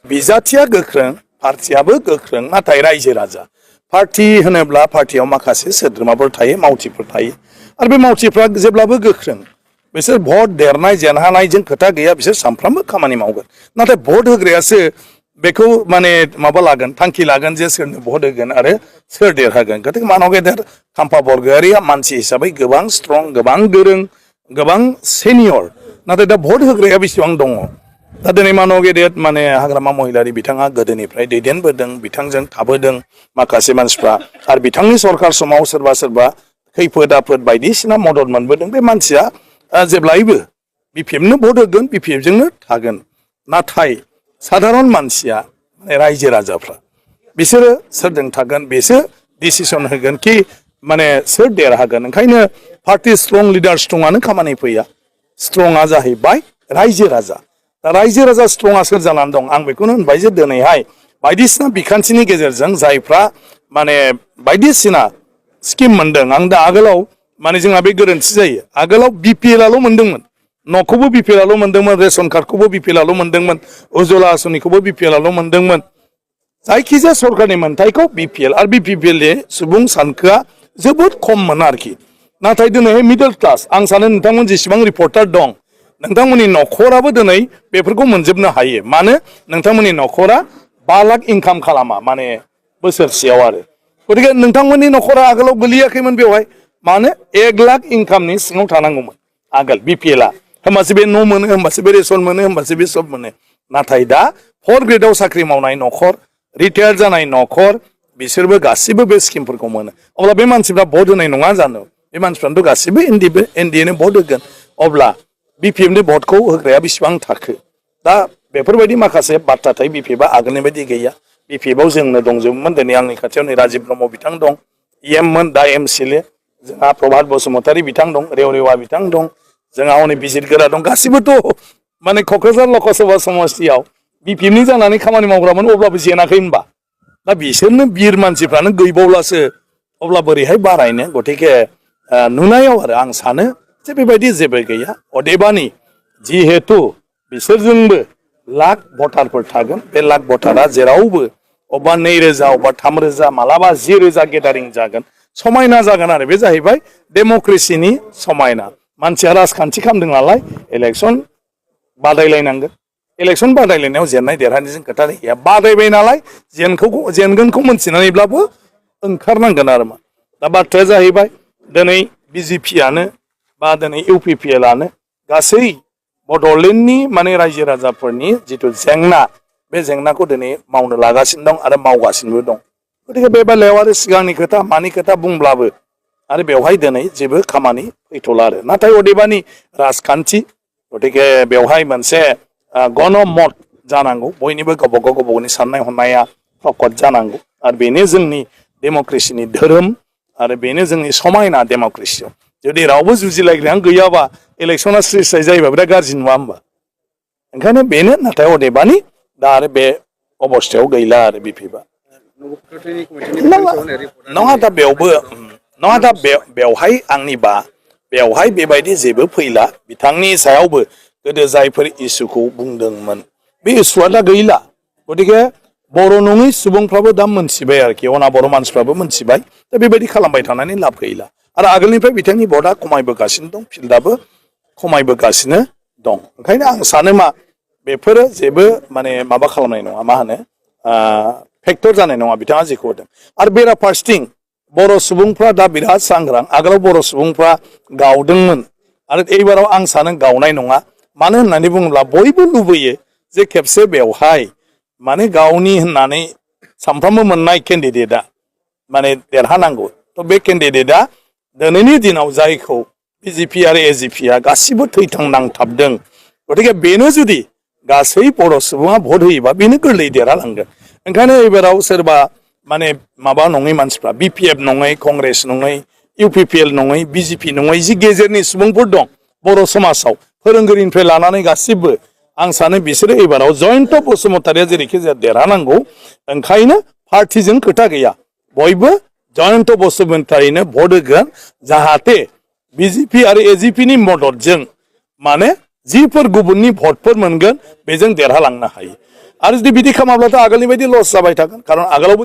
बिजाथिया गोख्रों पार्टियाबो गोख्रों नाथाय रायजो राजा पार्टी होनोब्ला पार्टियाव माखासे सोद्रोमाफोर थायो मावथिफोर थायो आरो बे मावथिफ्रा जेब्लाबो गोख्रों बिसोर भट देरनाय जेनहानायजों खोथा गैया बिसोर सानफ्रामबो खामानि मावगोन नाथाय भट होग्रायासो बेखौ माने माबा लागोन थांखि लागोन जे सोरनो भट होगोन आरो सोर देरहागोन गतिके मानव गेदेर खाम्फा बरगयारिया मानसि हिसाबै गोबां स्ट्रं गोबां गोरों गोबां सेनियर नाथाय दा भट होग्राया बेसेबां दङ दा दिनै मानव गेदेर माने हाग्रामा महिलारि बिथाङा गोदोनिफ्राय दैदेनबोदों बिथांजों थाबोदों माखासे मानसिफ्रा आरो बिथांनि सरकार समाव सोरबा सोरबा खैफोद आफोद बायदिसिना मदद मोनबोदों बे मानसिया जेब्लायबो बिपिएफनो भट होगोन बिपिएफजोंनो थागोन नाथाय साधारन मानसिया रायजो राजाफ्रा बिसोरो सोरजों थागोन बिसोर डिसिसन होगोन कि माने सोर देरहागोन ओंखायनो पार्टी स्ट्रं लिडार स्ट्रंआनो खामानि फैया स्ट्रंआ जाहैबाय रायजो राजा दा रायजो राजा स्ट्रंआ सोर जानानै दं आं बेखौनो होनबाय जे दिनैहाय बायदिसिना बिखान्थिनि गेजेरजों जायफ्रा माने बायदिसिना स्किम मोनदों आं दा आगोलाव माने जोंहा बे गोरोन्थि जायो आगोलाव बिपिएलआल' मोनदोंमोन न'खौबो बिपिएलआल' मोनदोंमोन रेशन कार्डखौबो बिपिएलआल' मोनदोंमोन उज्ज्वला आसनिखौबो बिपिएलआल' मोनदोंमोन जायखिजाया सरकारनि मोनथायखौ बिपिएल आरो बिपिएलनि सुबुं सानखोआ जोबोद खममोन आरोखि नाथाय दिनैहाय मिडल क्लास आं सानो नोंथांमोन जेसेबां रिपर्टार दं नोंथांमोननि न'खराबो दिनै बेफोरखौ मोनजोबनो हायो मानो नोंथांमोननि न'खरा 5 लाख इनकाम खालामा माने बोसोरसेयाव आरो गतिके नोंथांमोननि न'खरा आगोलाव गोलैयाखैमोन बेवहाय मानो 1 लाख इनकामनि सिङाव थानांगौमोन आगोल बिपिएलआ होमबासो बे न' मोनो होमबासो बे रेशन मोनो होमबासो बे सब मोनो नाथाय दा 4 ग्रेडआव साख्रि मावनाय न'खर रिटायार जानाय न'खर बिसोरबो गासिबो बे स्किमफोरखौ मोनो अब्ला बे मानसिफ्रा भट होनाय नङा जानो बे मानसिफ्रानोथ' गासिबो एनडिएनो भट होगोन अब्ला बिपिएफनि भटखौ होग्राया बेसेबां थाखो दा बेफोरबायदि माखासे बाथ्रा थायो बिपिएफआ आगोलनि बायदि गैया बिपिएफआव जोंनो दंजोबोमोन दिनै आंनि खाथियाव नै राजिब ब्रह्म बिथां दं इएममोन दा एमसिएलए जोंहा प्रभात बसुमतारी बिथां दं रेवरेवा बिथां दं जोंहा हनै बिजिरगोरा दं गासिबोथ' माने क'क्राझार लकसभा समस्तियाव बिपिएफनि जानानै खामानि मावग्रामोन अब्लाबो जेनाखै होनबा दा बिसोरनो बिर मानसिफ्रानो गैबावलासो अब्ला बोरैहाय बारायनो गतिके नुनायाव आरो आं सानो जे बेबायदि जेबो गैया अदेबानि जिहेतु बिसोरजोंबो लाख भटारफोर थागोन बे लाख भटारा जेरावबो अबा 2000 अबा 3000 मालाबा 10,000 गेदारिं जागोन समायना जागोन आरो बे जाहैबाय डेम'क्रेसिनि समायना मानसिया राजखान्थि खालामदों नालाय इलेक्सन बादायलायनांगोन इलेक्सन बादायलायनायाव जेननाय देरहानायजों खोथा गैया बादायबाय नालाय जेनगोनखौ मोनथिनानैब्लाबो ओंखारनांगोन आरो मा दा बाथ्राया जाहैबाय दिनै बिजेपिआनो बा दिनै इउपिपिएलआनो गासै बड'लेण्डनि माने रायजो राजाफोरनि जिथु जेंना बे जेंनाखौ दिनै मावनो लागासिनो दं आरो मावगासिनोबो दं गतिके बे बेलायाव आरो सिगांनि खोथा मानि खोथा बुंब्लाबो आरो बेवहाय दिनै जेबो खामानि फैथ'ला आरो नाथाय अदेबानि राजखान्थि गतिके बेवहाय मोनसे गणमत जानांगौ बयनिबो गावबा गावनि साननाय हनाया प्रकट जानांगौ आरो बेनो जोंनि डेम'क्रेसिनि धोरोम आरो बेनो जोंनि समायना डेम'क्रेसियाव जुदि रावबो जुजिलायग्रायानो गैयाबा इलेक्सना स्रि स्राय जायोबा बिराद गाज्रि नङा होमबा ओंखायनो बेनो नाथाय अदेबानि दा आरो बे अबस्थायाव गैला आरो बिपिएफआ नङा दा बेवहाय आंनिबा बेवहाय बेबायदि जेबो फैला बिथांनि सायावबो गोदो जायफोर इसुखौ बुंदोंमोन बे इसुआ दा गैला गतिके बर' नङै सुबुंफ्राबो दा मोनथिबाय आरोखि अना बर' मानसिफ्राबो मोनथिबाय दा बेबायदि खालामबाय थानानै लाब गैला आरो आगोलनिफ्राय बिथांनि भटआ खमायबोगासिनो दं फिल्डआबो खमायबोगासिनो दं ओंखायनो आं सानो मा बेफोरो जेबो माने माबा खालामनाय नङा मा होनो फेक्टर जानाय नङा बिथाङा जेखौ होदों आरो बेराफारसेथिं बर' सुबुंफ्रा दा बिराद सांग्रां आगोलाव बर' सुबुंफ्रा गावदोंमोन आरो एबाराव आं सानो गावनाय नङा मानो होननानै बुङोब्ला बयबो लुबैयो जे खेबसे बेवहाय माने गावनि होननानै सानफ्रामबो मोननाय केन्डिडेटआ माने देरहानांगौ थ' बे केन्डिडेटआ दिनैनि दिनाव जायखौ बिजेपि आरो एजिपिआ गासिबो थैथां नांथाबदों गतिके बेनो जुदि गासै बर' सुबुङा भट होयोबा बेनो गोरलै देरहालांगोन ओंखायनो एबाराव सोरबा माने माबा नङै मानसिफ्रा बिपिएफ नङै कंग्रेस नङै इउपिपिएल नङै बिजेपि नङै जि गेजेरनि सुबुंफोर दं बर' समाजाव फोरोंगिरिनिफ्राय लानानै गासिबो आं सानो बिसोरो एबाराव जयन्त बसुमतारिया जेरैखि जाया देरहानांगौ ओंखायनो पार्टिजों खोथा गैया बयबो जयन्त बसुमतारिनो भट होगोन जाहाथे बिजेपि आरो एजिपिनि मददजों माने जिफोर गुबुननि भटफोर मोनगोन बेजों देरहालांनो हायो आरो जुदि बिदि खालामाब्लाथ' आगोलनि बायदि लस जाबाय थागोन खारन आगोलावबो